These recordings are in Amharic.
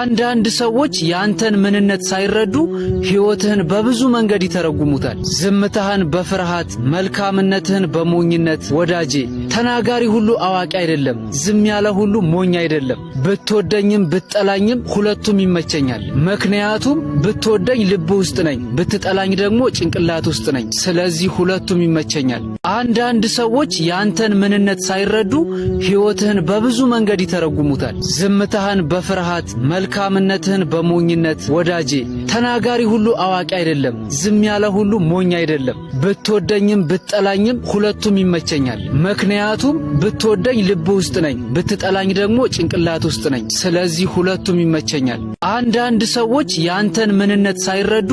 አንዳንድ ሰዎች ያንተን ምንነት ሳይረዱ ሕይወትህን በብዙ መንገድ ይተረጉሙታል። ዝምታህን በፍርሃት፣ መልካምነትህን በሞኝነት። ወዳጄ፣ ተናጋሪ ሁሉ አዋቂ አይደለም፣ ዝም ያለ ሁሉ ሞኝ አይደለም። ብትወደኝም ብትጠላኝም ሁለቱም ይመቸኛል። ምክንያቱም ብትወደኝ ልብ ውስጥ ነኝ፣ ብትጠላኝ ደግሞ ጭንቅላት ውስጥ ነኝ። ስለዚህ ሁለቱም ይመቸኛል። አንዳንድ ሰዎች ያንተን ምንነት ሳይረዱ ሕይወትህን በብዙ መንገድ ይተረጉሙታል። ዝምታህን በፍርሃት፣ መልካምነትህን በሞኝነት። ወዳጄ፣ ተናጋሪ ሁሉ አዋቂ አይደለም፣ ዝም ያለ ሁሉ ሞኝ አይደለም። ብትወደኝም ብትጠላኝም ሁለቱም ይመቸኛል። ምክንያቱም ብትወደኝ ልብ ውስጥ ነኝ፣ ብትጠላኝ ደግሞ ጭንቅላት ውስጥ ነኝ። ስለዚህ ሁለቱም ይመቸኛል። አንዳንድ ሰዎች ያንተን ምንነት ሳይረዱ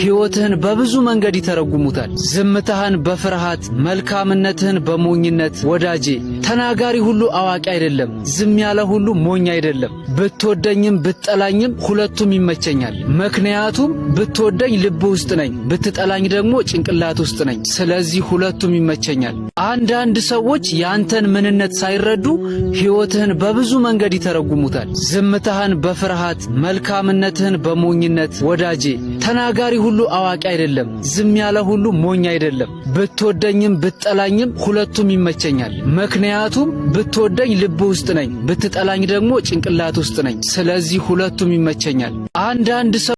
ሕይወትህን በብዙ መንገድ ይተረጉሙታል። ዝምታህን በፍርሃት፣ መልካምነትህን በሞኝነት። ወዳጄ፣ ተናጋሪ ሁሉ አዋቂ አይደለም፣ ዝም ያለ ሁሉ ሞኝ አይደለም። ብትወደኝም ብትጠላኝም ሁለቱም ይመቸኛል። ምክንያቱም ብትወደኝ ልብ ውስጥ ነኝ፣ ብትጠላኝ ደግሞ ጭንቅላት ውስጥ ነኝ። ስለዚህ ሁለቱም ይመቸኛል። አንዳንድ ሰዎች ያንተን ምንነት ሳይረዱ ሕይወትህን በብዙ መንገድ ይተረጉሙታል። ዝምታህን በፍርሃት፣ መልካምነትህን በሞኝነት። ወዳጄ፣ ተናጋሪ ሁሉ አዋቂ አይደለም፣ ዝም ያለ ሁሉ ሞኝ አይደለም። ብትወደኝም ብትጠላኝም ሁለቱም ይመቸኛል። ምክንያቱም ብትወደኝ ልብ ውስጥ ነኝ፣ ብትጠላኝ ደግሞ ጭንቅላት ውስጥ ነኝ። ስለዚህ ሁለቱም ይመቸኛል። አንዳንድ ሰው